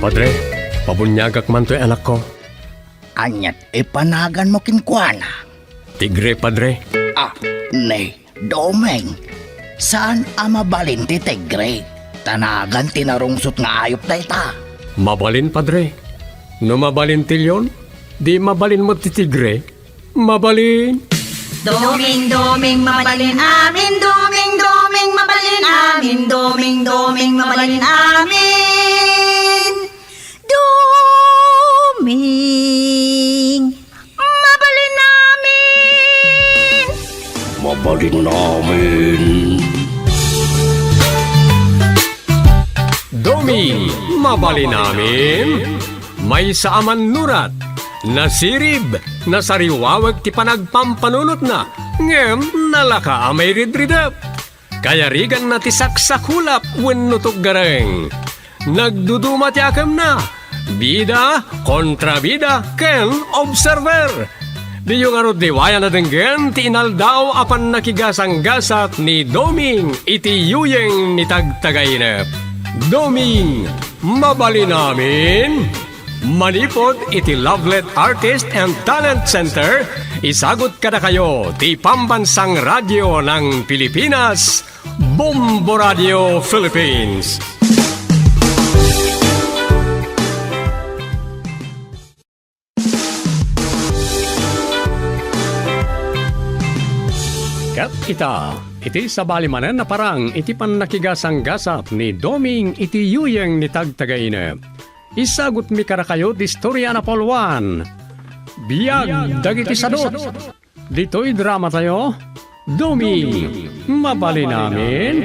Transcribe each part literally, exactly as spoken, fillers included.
Padre, pabuniagak man toy anakko. Aniat ipanaganmo kenkuana? Tigre, Padre. Ah, ni Doming, saan a mabalin ti tigre? Ta nagan ti narungsot nga ayup dayta. Mabalin, Padre. No mabalin ti leon, di mabalin met ti tigre. Mabalin. Doming, Doming, mabalin amin. Doming, Doming, mabalin amin. Doming, Doming, mabalin amin. Doming, mabalin amin. Mabalin amin. Doming, mabalin amin. Maysa a mannurat, nasirib, nasariwawek ti panagpampanunotna, ngem nalaka a mairidridep. Kayariganna ti saksakulap wenno tuggareng. Nagduduma ti akemna, bida, kontrabida, ken observer. Diyo ngarud liwayan a denggen ti inaldaw a pannakigasanggasat ni Doming iti yuyeng ni Tagtagainep. Doming, mabalin amin? Manipud iti Lovelet Artist and Talent Center, isagut kadakayo ti Pambansang Radyo ng Pilipinas, Bombo Radio Philippines. Ket ita, iti sabali manen a parang iti pannakigasanggasat ni Doming iti yuyeng ni Tagtagainep. Isagutmi kadakayo ti istorya a napulwan. Biag dagiti sadot. Ditoy dramatayo, Doming, mabalin amin.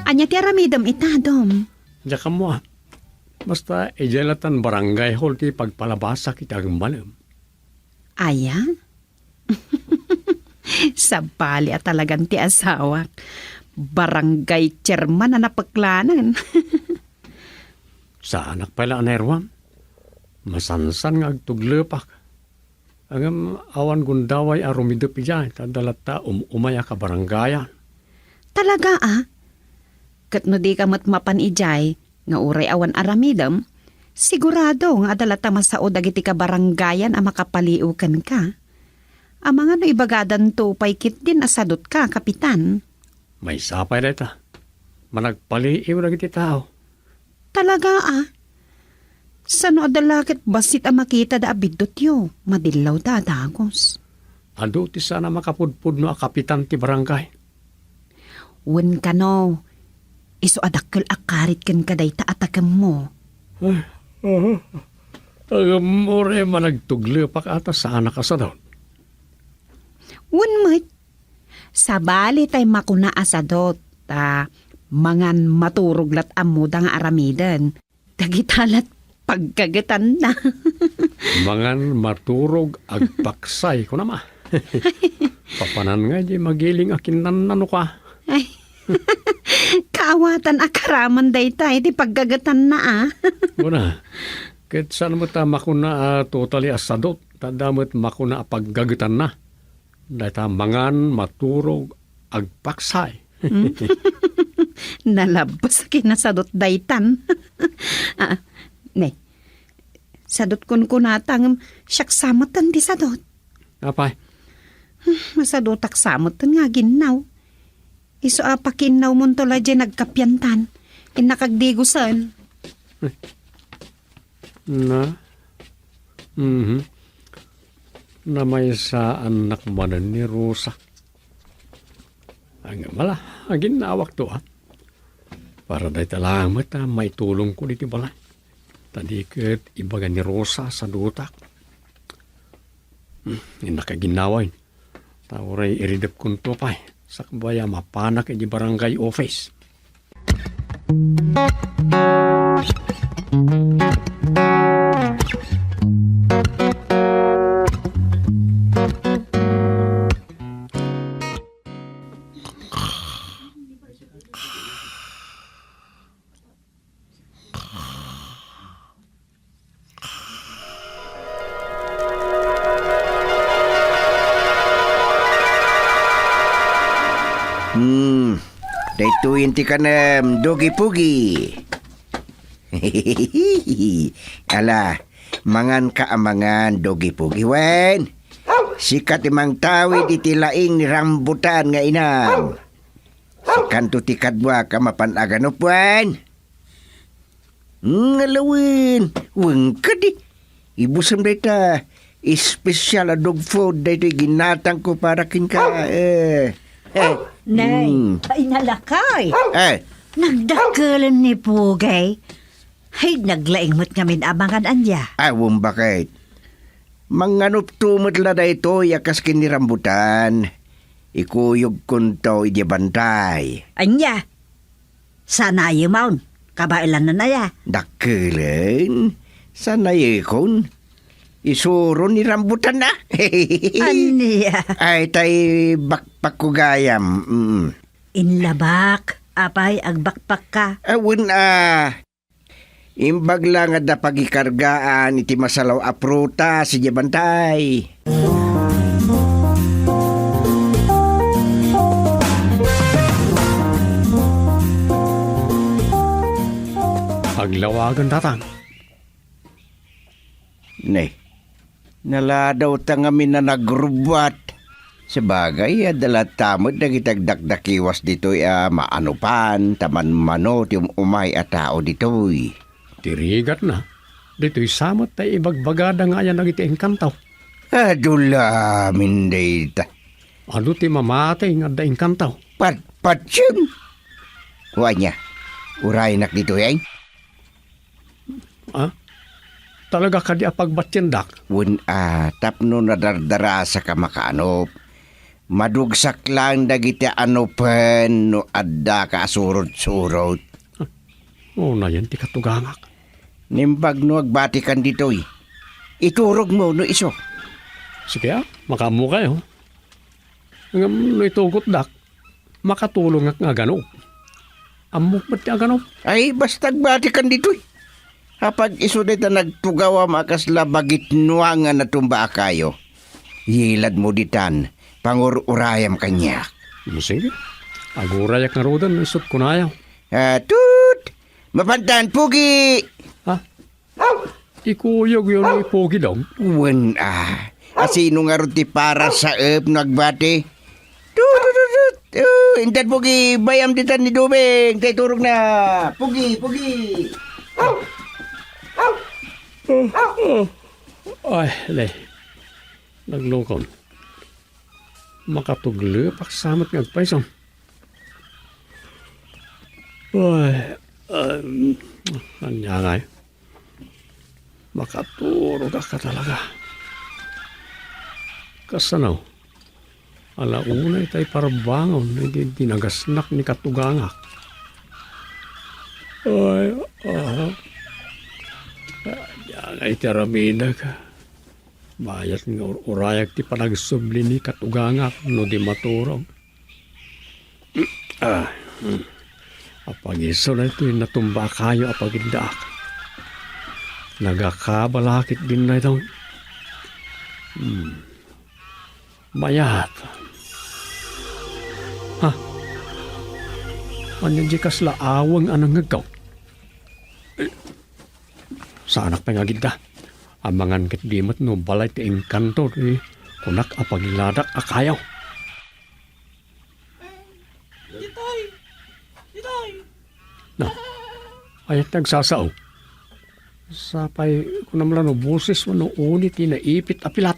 Ania ti aramidem ita, Dom? Diak ammo, a. Basta, idiay latan barangay hall ti pagpalabasak iti agmalem. Aya? Sabali a talagan ti asawak. Barangay chairman a napeklanen. Saanak pay la a nairwam. Masansan nga agtuglepak. Ngem awan gundaway a rumidep idiay, ta adda latta um-umay a kabarangayan. Talaga, a? Ket no dika met mapan idiay, nga uray awan aramidem, sigurado nga adda latta masao dagiti kabarangayan a makapaliiw kenka. Amangan no ibagadanto pay ketdin a sadotka, Kapitan. Maysa pay dayta. Managpaliiw dagiti tao. Talaga, a? Sano adda la ket bassit a makitada a biddutyo, madillawda a dagus. Adu ti saan a makapudpudno a kapitan ti barangay. Wen kano, isu a dakkel a karit kenka dayta a takemmo. Ay, aha. Takemmo, re, managtuglepak a ta saanak a sadot. Wen met, sabali tay makuna a sadot, ta mangan maturog lat ammoda nga aramiden. Dagita lat paggagetanna. Mangan maturog agpaksay, kunam a. Papanan nga di magiling a kinnannanoka. Ay. Kaawatan a karaman dayta iti paggagetanna, a. Kuna, ket saan met a makuna a totally a sadot, ta adda met makuna a paggagetanna. Dayta mangan, maturog, agpaksay. Hmm? Nalabbes a kinasadot daytan. Ah, ne. Sadot kunkunata ngem siak sa metten ti sadot. Apay? Hmm, masadotak sa metten nga aginnaw. Isu a pakiinnawmonto la diay nagkapiantan. Innak agdigusen. Na? Mhm. Namaysaannak manen ni Rosa. Ngem ala, aginnawakto, a. Para dayta laeng met a maitulongko ditoy balay. Ta di ket ibaga ni Rosa a sadotak. Hmm, innak agginnawa. Ta uray iridepkonto pay, sakbay a mapanak idiay barangay office. Hmm, daytoyen ti kanem, Dogi Pogi. Ala, manganka a mangan, Dogi Pogi, wen. Sika ti mangtawid iti laing ni rambutan nga inam. Sikanto ti kaduak a mapan aganup, wen. Ngalawen, wen kadi. Ibusem dayta, espesyal a dog food daytoy ginatangko para kenka. Eh, eh. Nay, mm. Ay, nalakay. Eh. Nagdakkelen ni Pugay. Hay, naglaing met ngamin a mangan ania. Awan bakit. Manganupto met la daytoy a kas ken ni rambutan. Ikuyogkonto idiay bantay. Ania? Sanayemon, kabaelan na naya. Dakkelen, sanayekon. Isuron ni rambutan na. Ania? Ay, tay bakpakko gayam. Mm. Inlabak, apay, agbakpakka. Awan a. Imbag la nga adda pagikargaan iti masalaw a prutas idiay bantay. Aglawagen, Tatang. Ne, naladawta ngamin a nagrubbuat. Sabagay, adda latta met dagiti agdakdakiwas ditoy a maanupan ta manmano ti um-umay a tao ditoy. Ti rigatna, ditoy sa met tay ibagbagada nga ayan dagiti engkanto. Adu lamin dayta. Adu ti mamati nga adda engkanto. Pat-, patien! Wen ania, urayenak ditoy, ay? Ah? Talaga kadi a pagbatiendak? Wen a, tapno nadardarasaka makaanop. Madugsak laeng dagiti anupen no addaka a surot-surot. Ah, unayen ti katugangak. Naimbag no agbatikan ditoy. Iturogmo no isu. Sige, ah, makaammokayo. Ngem no itugotdak, makatulongak nga aganup. Ammok met ti aganup? Ay, basta agbatikan ditoy. Apag isu dayta nagtugawam a kasla bagitnua nga natumba a kayo. Yiladmo ditan, pangur-urayam kaniak. Mm, sige. Agurayak ngaruden, isut' kunayo. Ah, tut! Mapantan, Pugi! Ha? Ikuyogyo ni Pugi, Dong? Wen a. Asino ngarud ti para saep no agbati? Tu, tu, tu, tu. Tu, inted Pugi, bayam ditan ni Dubeng, tay turogna. Pugi, Pugi. Ay, le. Naglukon. Makatuglepak sa met nga agpayso. Ay, um, ania ngay? Makaturogak talaga. Kasano? Ala una itay parbangon, idi dinagasnak ni katugangak. Ay, ah. Ania ngay ti aramidek? Mayat nga ur-urayak ti panagsubli ni katugangak no di maturog. Ah, hmm. Apag isu daytoy natumba a kayo a pagiddaak. Nagakabala ketdin daytoy. Hmm. Mayat. Ha? Ania di kasla aweng a nangngegko? Eh, saanak pay nga agidda. Amangan ketdi met no balay ti engkanto ti kunak a pagiladak a kayo. Ditoy! Ditoy! Na, ania ti agsasao? Sapay, kunam la no boses wenno uni ti naipit a pilat.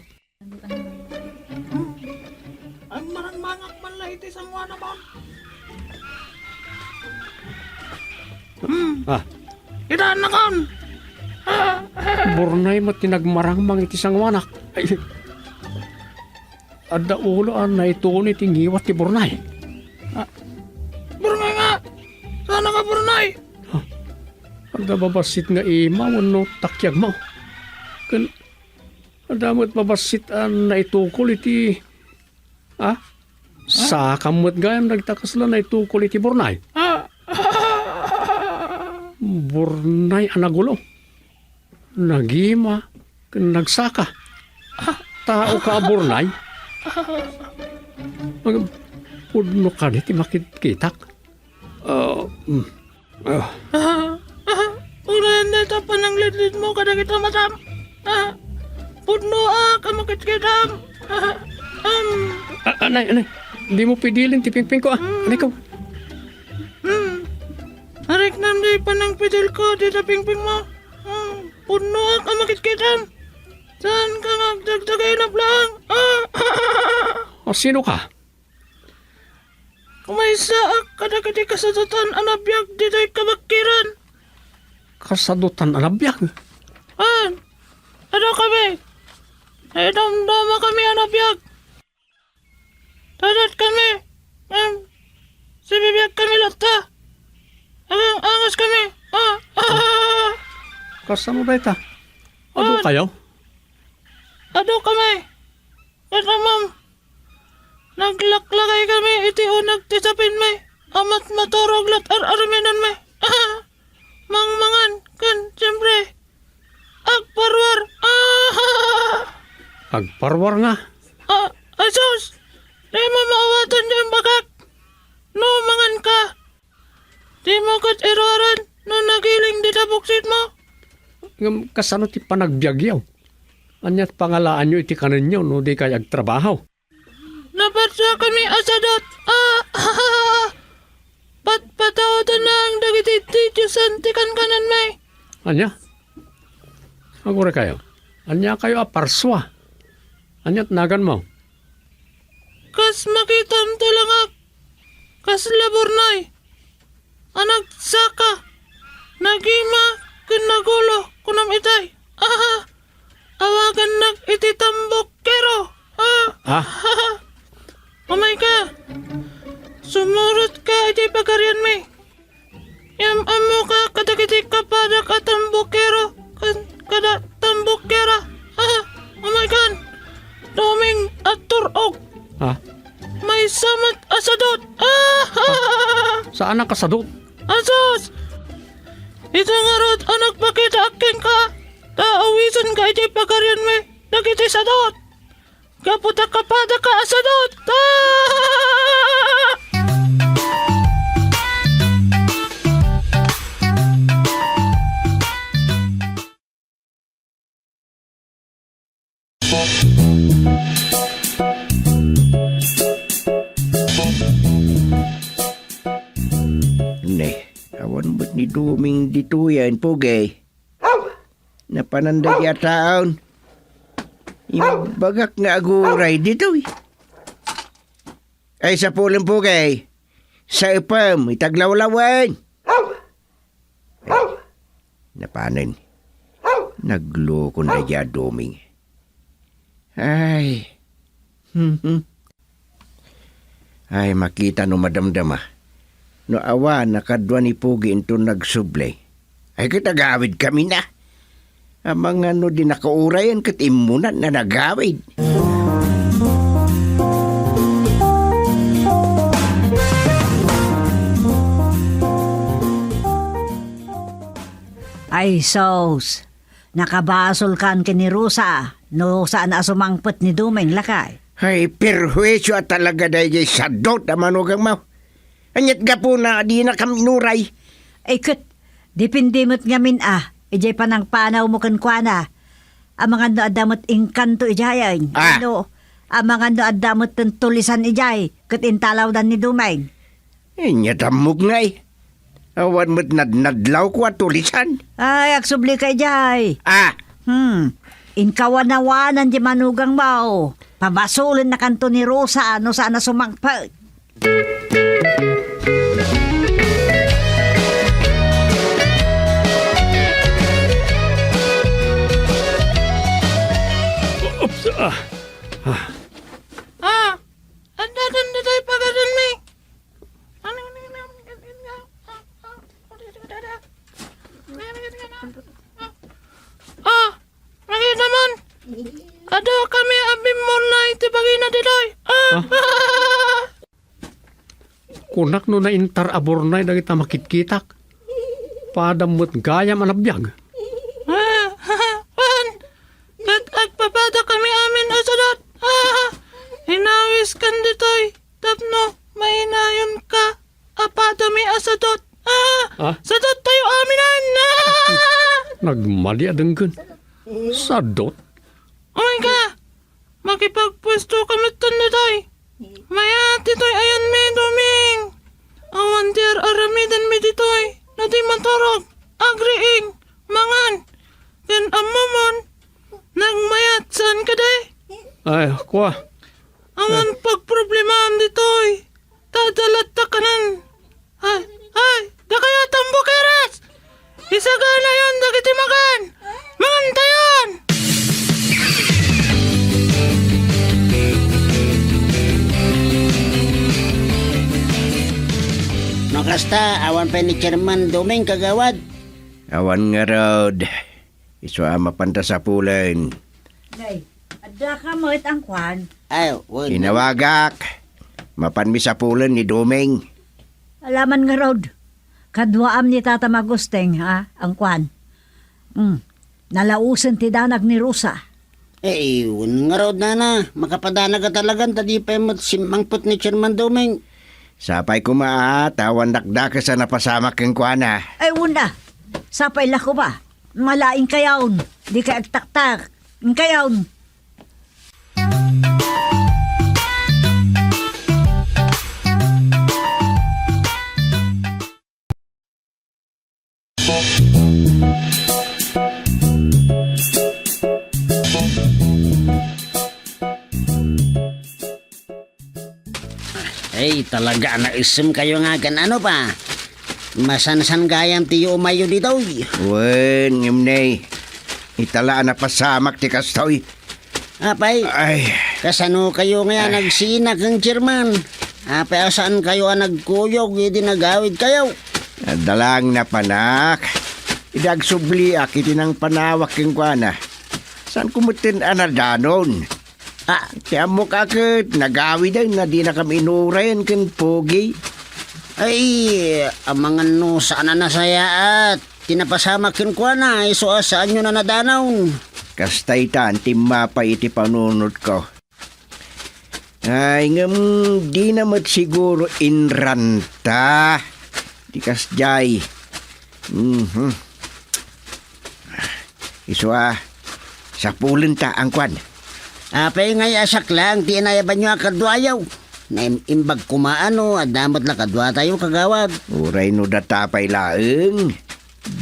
Agmarangmangak man la iti sangoanamon. Hmm. Ah. Ita, annakon! Burnay met ti nagmarangmang iti sangoanak. Ay, adda ulo a naituni ti ngiwat ti burnay. Ah. Burnay nga! Saan ka, burnay? Ah. Adda babassit nga ima wenno takiagmo. Ken adda met babassit a naitukol iti, ah? Sakam met gayam dagita kasla naitukol iti burnay. Ah. Burnay a nagulo. Nagima ken nagsaka. Tao ka a burnay? Ngem, Pudno kadi ti makitkitak? Ah, mm. Ah. Ah, ah, urayan dayta pananglidlidmo kadagiti matam. Ah, pudnoak a makitkitam. Ah, um. Ah, anay, anay. Dimo pidilin ti pingpingko, ah. Mm. Anay ko. Mm. Ariknam di panangpidilko dita pingpingmo. Mm. Pudnoak a makitkitam. Saanka nga agdagdagaylap laeng. Ah, ah, ah, ah. Ah, sino ka? Kumaysaak kadagiti kasadotan a nabiag ditoy kabakiran. Kasadotan a nabiag? Haan. Adu kami. Naidamdama kami a nabiag. Dadat kami. Ngem, sibibiag kami latta. Agang-angas kami. Ah, ah, ah, ah. Kasano dayta? Adu kayo? Adu kami. Ket ammom, naglaklakay kami iti uneg ti sapinmi, a mat-, maturog lat ar-arminanmi. Mangmangan, ken, siempre, agparwar. Agparwar nga? Ah, ay sus! Dimo maawatan ti imbagak. No manganka, dimo ket iruaran no nagiling dita buksitmo. Ngem kasano ti panagbiagyo? Ania ti pangalaanyo iti kanenyo no dikay agtrabaho? Naparsua kami a sadot. Ah, patpataodan laeng dagiti didiosan ti kankananmi. Ania? Aguraykayo. Ania kayo a parsua? Ania ti naganmo? Kas makitam ti langak, kasla burnay a nagsaka, nagima ken nagulo, kunam itay. Aha! Awagannak iti tambukero. Ah! Ah! Umayka! Sumurotka iti pagarianmi. Ngem ammoka kadagiti kapadak a tambukero ken kada tambukera. Ah! Umaykan! Doming a tur-og! Ah? Maysa met a sadot! Ah! Saanak a sadot? Asus! Isu ngarud a nagpakitaak kenka, ta awisenka iti pagarianmi dagiti sadot. Gapu ta kapadaka a sadot! Ah! Ne, awan met ni Doming ditoyen, Pugi. Napanan dagiti a taon. Imbagak nga aguray ditoy. Ay, sapulen, Pugi. Saepem iti aglawlawen. Ay, napanen. Naglukon daydi a Doming. Ay. Ay, makita no madamdama. No awan a kadua ni Pugi inton nagsubli. Ay, ket agawidkami na. Amangan no di nakaurayan ket immunan a nagawid. Ay, sus! Nakabasolkan ken ni Rosa, no saan a sumangpet ni Doming, lakay. Ay, perhuisio a talaga daydiay sadot a manugangmo. Ania't gapuna a dinakam inuray? Ay, ket, depende met ngamin a, idiay panangpanawmo kenkuana. Amangan no adda met engkanto idiay, ah, no, amangan no adda met tulisan idiay, ket intalawdan ni Doming. Ania ti ammok ngay? Awan met nadnadlawko a tulisan. Ay, agsublika idiay. Ah. Hmm. Inkawanawanan ti manugangmo. Pabasolennakanto ni Rosa no saan a sumangpet. Oops, ah. Ah. Ah, adda ditoy pagarianmi. Ah, nakita man. Adu kami a bimmurnay ti bagina ditoy. Ah. Ah. Kunak no naintar a burnay dagita makitkitak. Padam met gayam a nabiag. Ah, wen, ket agpapada kami amin a sadot. Ah, inawiskan ditoy tapno Nayonka, apadami a sadot. Ah, Ah? Sadot tayo aminan. Ah! Nagmali a denggen. Sadot? Umayka, makipagpuesto ka metten ditoy. Mayat ditoy ayanmi, Doming. Awan ti ar-aramidenmi ditoy. No di maturog, agriing, mangan. Ken ammomon, nagmayat saan kadi? Ay, kua. Awan pagproblemaam ditoy. Ta adda latta kanan. Ay, ay, dakayo a tambukeres! Isaganayon dagiti makan! Mangantayon! No kasta, awan pay ni Chairman Doming, kagawad. Awan ngarud. Isu a mapanta sapulen. Nay, adda ka met, angkuan? Ay, wen. Inawagak. Mapanmi sapulen ni Doming. Alaman ngarud. Kaduaam ni Tata Agustin, ha? Angkuan. Hmm. Nalaosen ti danag ni Rosa. Eh, wen ngarud, nana. Makapadanag a talagan, ta di pay met simmangpet ni Chairman Doming. Sapay koma, a, ta awan dakdakes a napasamak kenkuana. Ay, wen a. Sapay la koma. Mala, inkayon. Dikay agtaktak. Inkayon. Ay, talaga a naisem kayo nga kan ano pa? Masansan gayam ti yumayyo ditoy. Wen, ngem ne, ita la a napasamak ti kastoy. Apay, Ay. Kasano kayo nga Ay. Nagsina ken Chairman? Apay, a saan kayo a nagkuyog idi nagawid kayo? Adda lang napanak. Idi agsubliak iti nangpanawak kenkuana. Saan ko metten a nadanon? Ah, ti ammok a ket nagawiden a dinakam inurayen ken Pogi. Ay, amangan no saan a nasayaat ti napasamak kenkuana, isu a saanyo a nadanon. Kasta itan ti mapay iti panunotko. Ay, ngem dina met siguro inranta. Di kasdiay. Mhm. Isu a, sapulenta, angkuan. Apay ngay a siak lang ti inayabanyo a kaduayo? Naim-imbag koma no adda met la kaduatayo, kagawad. Uray no data pay laeng.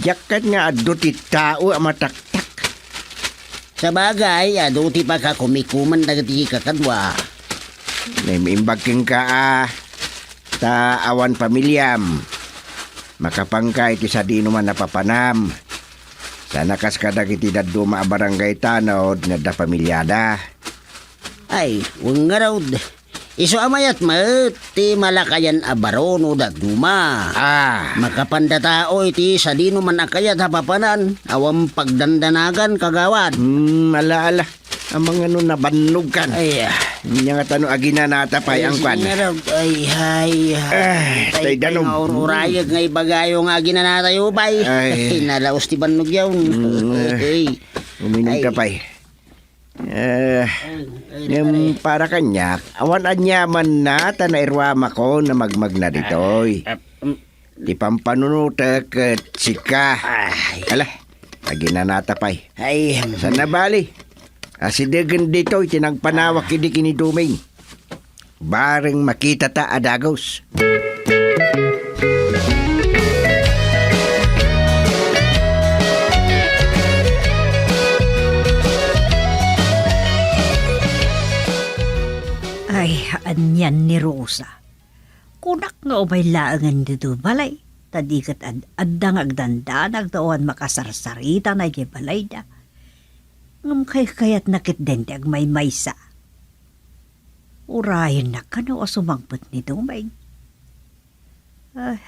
Diak ket nga adu ti tao a mataktak. Sabagay, adu ti pakakumikuman dagiti kakadua. Naim-imbag kenka a, ta awan pamiliam. Makapanka iti sadinoman a papanam. Sana kas kadagiti dadduma a barangay tanod nga adda pamiliada. Ay, wen ngarud. Isu a mayat met ti malakayan a baro no dadduma. Ah. Makapanda tao iti sadinoman a kayat a papanan, awan pagdandanagan, kagawad. Hmm, ala, ala. Amangan no nabannogkan. Ay, ah. Nya nga tano aginanata pay, ay, angkuan. Sige, Rob. Ay, ay, ay. Tay, tay, tay, danum. Nga ururayag nga ibagayo nga aginanatayo pay. Ay. Ay, nalaos ti bannog yaon. Mm. Ay. Uminum ka pay. Eh, ay, ay, ngem pare. Para kaniak, awan aniamanna ta nairuamako a magmagna ditoy. Ah, ah, mm. Ti pampanunotek ket sika. Ay. Ala, aginanata pay. Ay. Saan a bali? Asidegen ditoy ti nagpanawak idi ken ni Doming. Bareng makitata a dagus. Ay, anian ni Rosa. Kunak nga umay laengen ditoy balay, ta di ket ad-, adda nga agdandanag ta awan makasarsarita idiay balayda. Ngem kaykayatna ketdin ti agmaymaysa. Urayennak kano a sumangpet ni Doming. Ay,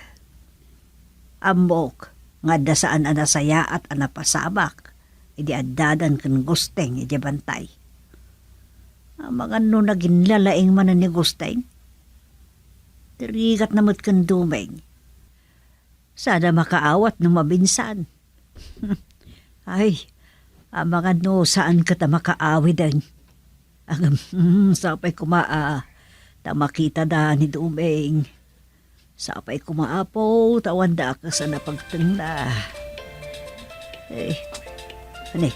ammok nga adda saan a nasayaat a napasamak idi addadan ken Gusting idiay bantay. Amangan no naginlalaing manen ni Gusting. Ti rigatna met ken Doming. Saan a makaawat no mabinsan. Ay, amangan no saan ket a makaawiden. Agam, mm, sapay koma a Ta makitada ni Dumeng. Sapay koma, Apo, ta awan dakes a napagtengna. Eh, ani,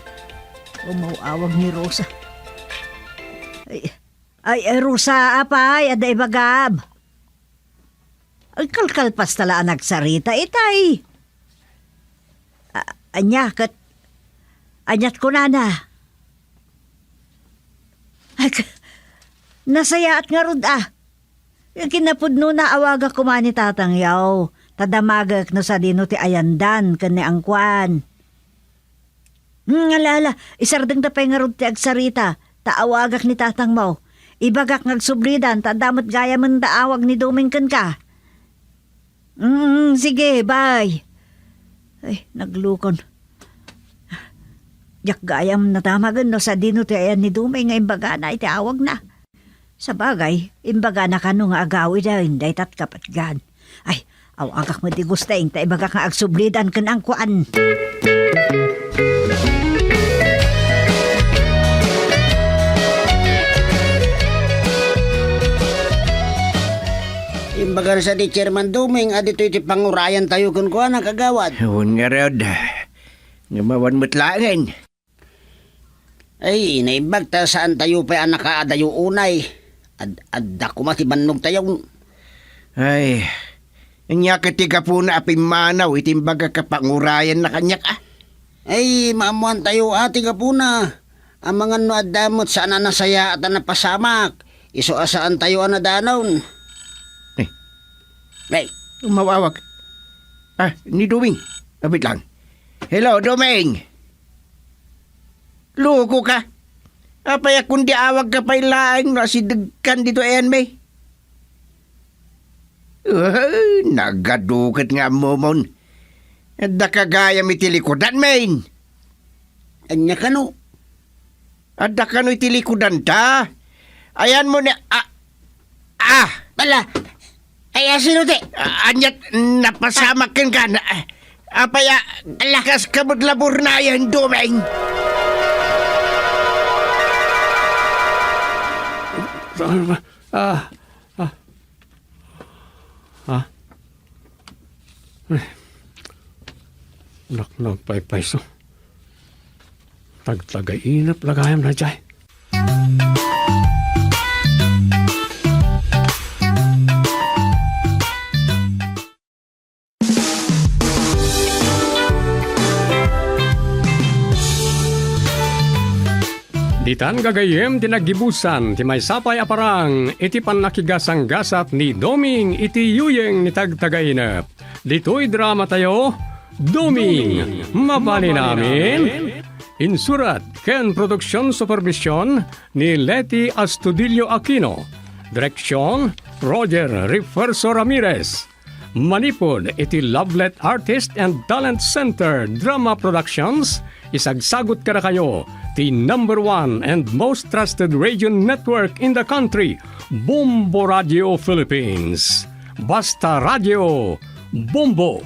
umaw-awag ni Rosa. Ay, ay, ay, Rosa, apay, adda ibagam? Agkalkalpasta la a nagsarita itay. A-, ania ket, aniat kunana? Ay, k-, nasayaat ngarud, a. Kinapudnona, awagak koma ni tatangyo, ta damagek no sadino ti ayandan ken ni angkuan. Hmm, ala, ala, isardengda pay ngarud ti agsarita, ta awagak ni tatangmo. Ibagak nga agsublidan, ta adda met gayamen da awag ni Dumeng kenka. Mm, sige, bye. Ay, naglukon. Diak gayam nadamagen no sadino ti ayan ni Dumeng nga imbagana iti awagna. Sabagay, imbagana kano nga agawiden dayta ti kapatgan. Ay, awagak met ti Gusteng ta ibagak nga agsublidan ken angkuan. Imbagana sa di Chairman Dumeng a ditoy ti pangurayantayo kenkuana, kagawad. Wen ngarud. Ngem awan met laengen. Ay, naimbag ta saantayo pay a nakaadayo unay. Ad-, adda koma ti bannogtayo. Ay, ania ket ti gapuna a pimmanaw iti imbagak a pangurayanna kaniak, a? Ay, maammoantayo a ti gapuna. Amangan no adda met saan a nasayaat a napasamak. Isu a saantayo a nadanon. Eh. Ay. Umawawag. Ah, ni Dumeng. Abit lang. Hello, Dumeng. Loko ka. Apay a kundi awagka pay laeng no asidegkan dito ayan, me. Ah, nagadu ket nga ammomon. Adda ka gayam iti likudan, men. Ania kano? Adda kano iti likudan ta? Ayanmo ni, a-, ah! Ala! Ay, asino ti? A-, aniat napasamak kenka? A-, apay a, ala, kas kabudlabur na yan, Dumeng! Ah, ah. Ha? Ay. Anak, nagpaypayso. Tagtagainep la gayam daydiay. Ditan gagayyem ti naggibusan ti maysa pay a parang iti pannakigasanggasat ni Doming iti yuyeng ni Tagtagainep. Ditoy dramatayo, Doming, Mabalin Amin. Insurat ken production supervision ni Leti Astudillo Aquino. Direksyon, Roger Refuerzo Ramirez. Manipud iti Lovelet Artist and Talent Center Drama Productions, isagsagut kadakayo ti number one and most trusted radio network in the country, Bombo Radio Philippines. Basta Radio, Bombo!